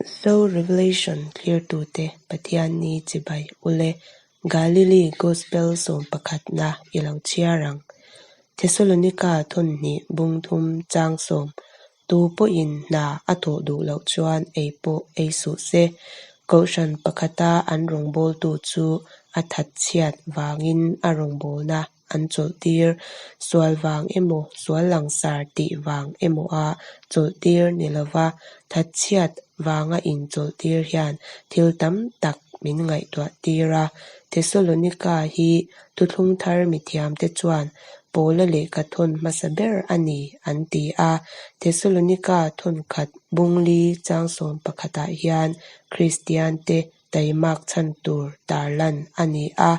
Zo Revelation thlirtute Pathianni chibai ule Galilee Gospel sawmpakhatna i lo chhiar ang. Thesalonika thawnhnih bungthum chang sawm Tu pawhin hna a thawh duh loh chuan ei pawh ei suh se. Kohhran pakhata an rawngbawltu chu a thatchhiat vangin a rawngbawlna an chawlhtir. Sual vang emaw, sual langsar tih vang emawa chawlhtir ni lova thatchhiat vanga inchawlhtir hian thil tam tak min ngaihtuah tir a. Thesalonika hi thuthlung thar mithiamte chuan Paula lehkha thawn hmasa ber a ni an ti a. Thesalonika thawnkhat bungli changsawm pakhatah hian Kristiante taimak chhan tur tarlan a ni a,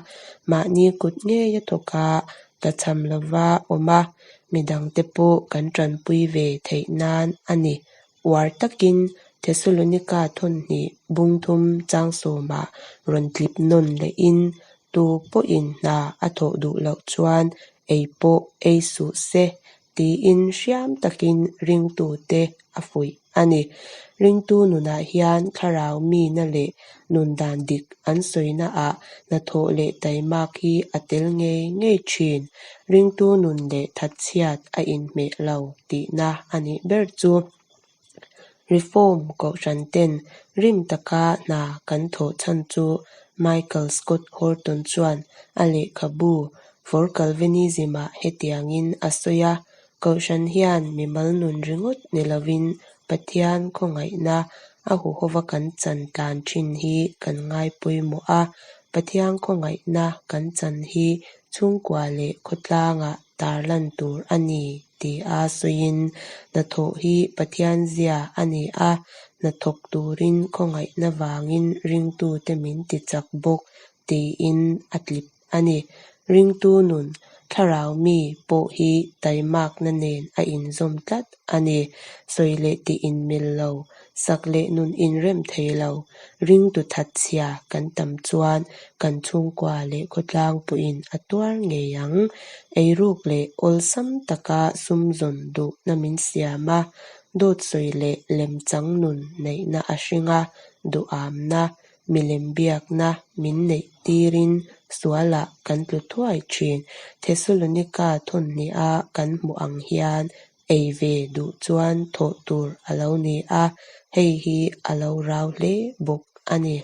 mahni kut ngeia thawka tlachham lova awm a, midangte pawh kan tanpui ve theih nan a ni. Uar takin Thesalonika thawnhnih bungthum changsawmah rawn tlip nawn lehin tu pawhin hna a thawh duh loh chuan ei pawh ei suh se tiin hriam takin ringtute a fuih a ni. Ringtu nunah hian thlarau mina leh nun dan dik an sawinaah hnathawh leh taimak hi a tel ngei ngei thin. Ringtu nun leh thatchhiat a inhmeh lo tihna a nih ber chu. Reform Kohhran ten rim taka hna kan thawh chhan chu Michael Scott Horton chuan a lehkhabu For Calvinism-ah hetiangin a sawi a, Kohhran hian mimal nun ringawt ni lovin Pathian khawngaihna a huhova kan chan tlan thin hi kan ngai pawimawh a, Pathian khawngaihna kan chan hi chhungkua leh khawtlangah tarlan tur a ni tia sawiin hnathawh hi Pathian zia a ni a, hnathawk turin khawngaihna vangin ringtute min ti chak bawk tiin a tlip a ni. Ringtu nun, thlarau mi pawh hi taimakna nen a inzawm tlat a ni. Sawi leh tih inmil lo, sak leh nun inrem thei lo, ringtu thatchhia kan tam chuan kan chhungkua leh khawtlang pawhin a tuar ngei ang. Eiruk leh awlsam taka sum zawn duhna min siam a, dawt sawi leh lemchang nun neihna a hring a, duhamna, milem biakna min neih tirin sualah kan tlu thuai thin. Thesalonika thawnhniha kan hmuh ang hian ei ve duh chuan thawh tur a lo ni a, hei hi a lo rau hle bawk a ni.